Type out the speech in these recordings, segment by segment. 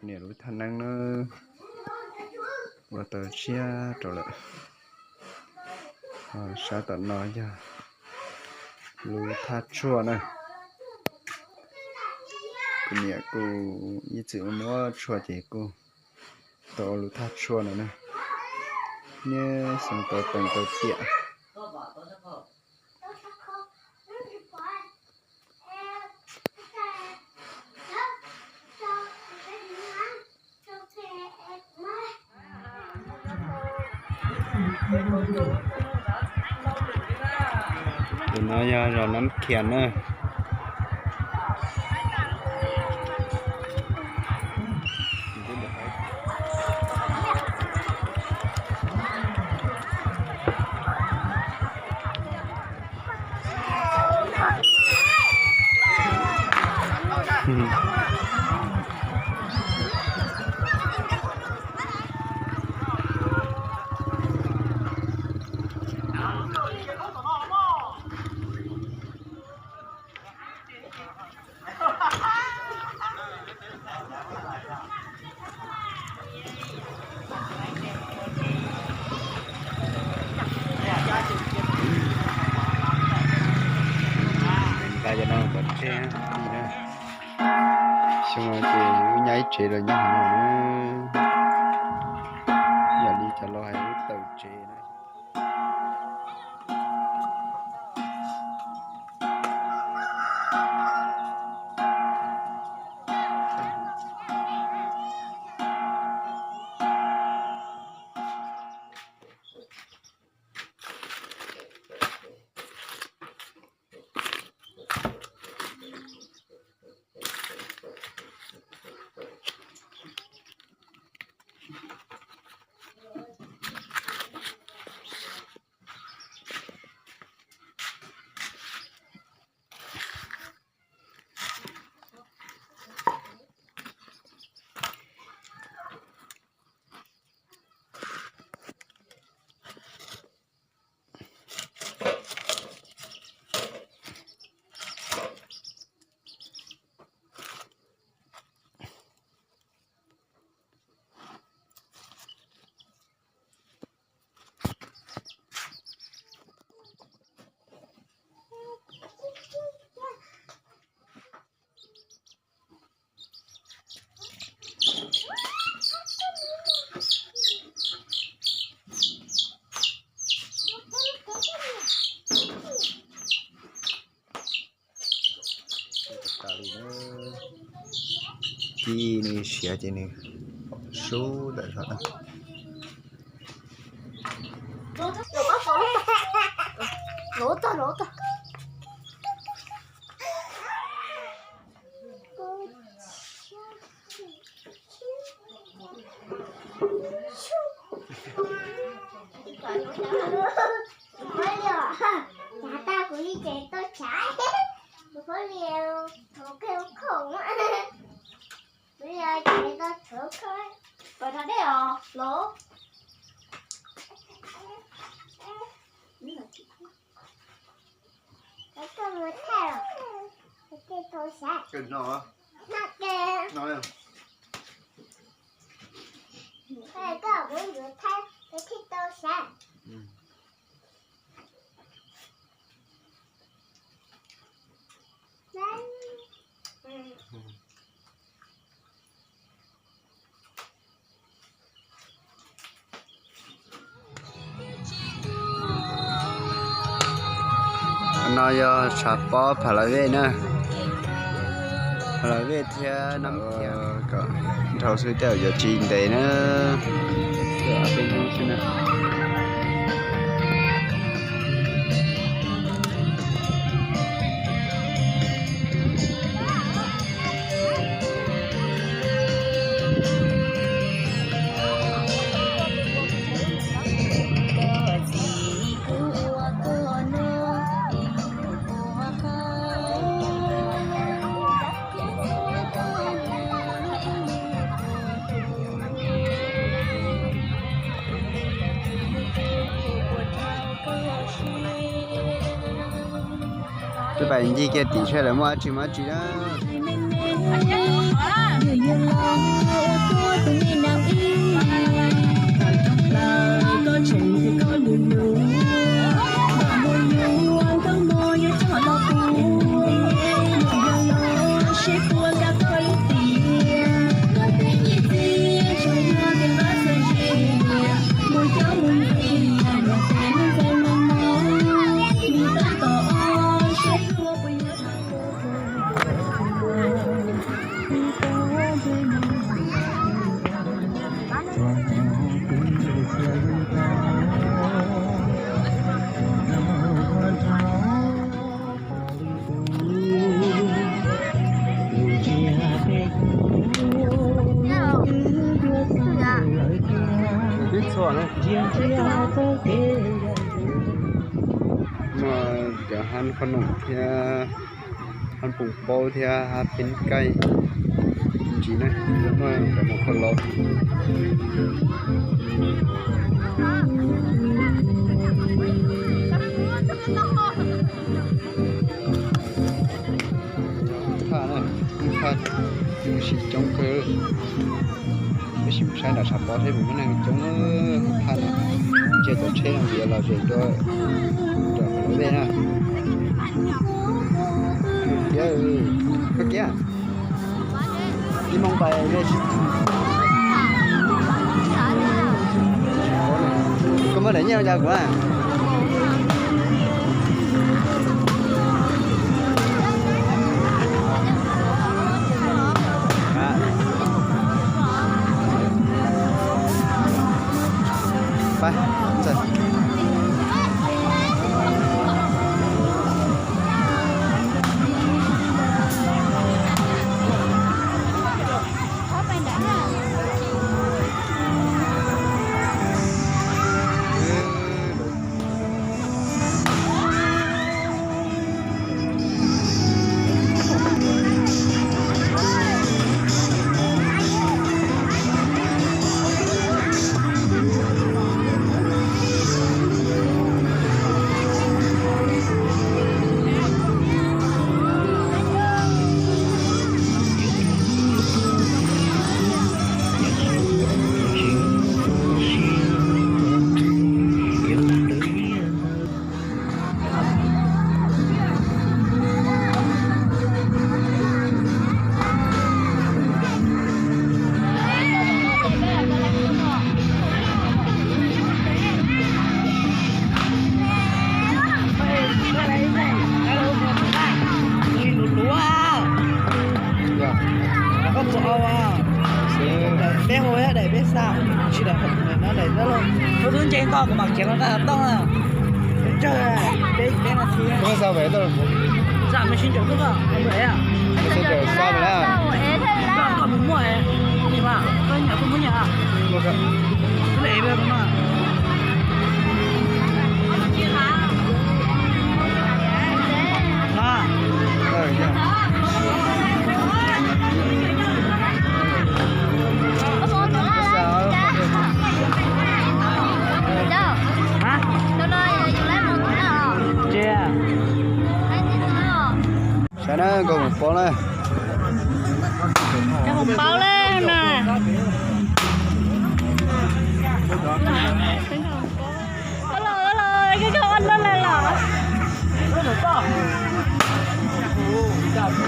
Niam lub thaj neeb na, ua tau tshiab rau lawm. Sab tom no yog lub thaj tshuaj na. Kuv niam kuj ib txwm muab tshuaj ces kuj tau ua lub thaj tshuaj no na. Niaj xyoo tau teem tau tiam. Tus no yog zos Nab Khias na. Xyoo no ces wb nyob ib tsev los nyob hauv no na. Yam li cov laus hais wb tawm tsev na. Kib nws siav ces nws sub ntawm zos. Cav tag kuv li ces tau tshav, kuv phob lias, kuv kawg khoom, kuv li ces tau tshuav koj. Pais rau dej os los. Koj mus thaij los, koj thiaj tau saib. Koj mus ntxuav thaij, koj thiaj tau saib. No yog tshav pob Pha La Vej na. Pha La Vej thiab Nab Khias kom dhau xwb tej zaum yuav tsis ntev na. Twb pais ncig kiag tim seb lawv muaj dab tsi muaj dab tsi na. Hab qhob noom thiab hab poom paub thiab hab peeb kaij ntsis na, muaj cov no qhov los. Thaj na, thaj tsis coob kawg. Tab sis mus saib nram Tshav Pob seb puas muaj neeg coob thaj no. Ntsia cov tsheb no yuav los ze dua, rau qhov lub dej na. Koj kiab, ib moos pais. Koj muaj daim nyiaj no cas kuv na. Peb hu daim peb xa, tsis daim no daim no los. Tus tub nce nkoj kuv mam khiav los nqa tooj na. Tsawg peb peb nas this. Xa me sib ncaws tuaj koj. Xa lawm. Koj mus muaj, koj nyiam koj muab nyiam. Twb le ev no. Saib na, nkaus hmoov paub na. Cov hmoov paub lawm na. Los los, koj koj ua luaj lawm los. Koj caw. Nkauj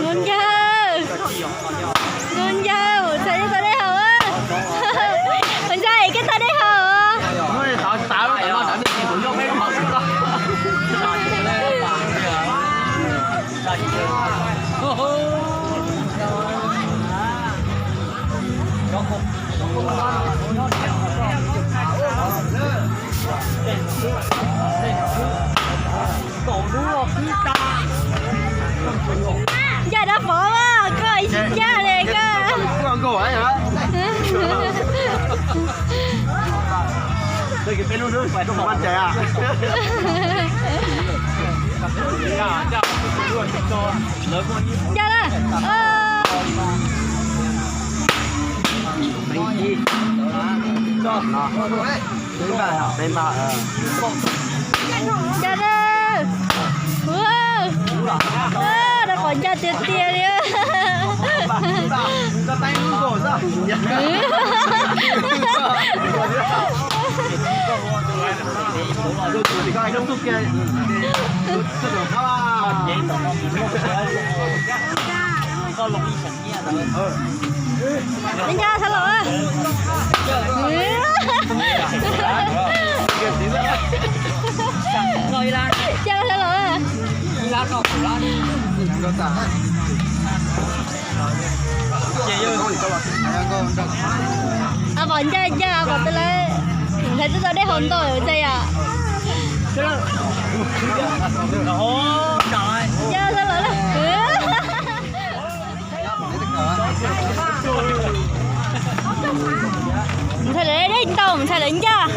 Ncawg, Nkauj Ncaj dab Pov mas koj ib tsis ncaj li koj. Ncaj na. Ncaj na. Dab Pov ncaj tiag tiag li. Nyob zoo sawv los. Nyob zoo sawv los. A, Pov ncaj ncaj, Pov tus lawv ntshai twb tau dej haus ntau ua ntej yom. Nyob zoo sawv los. Ntshai lawv dej ntau, ntshai lawv ncaj.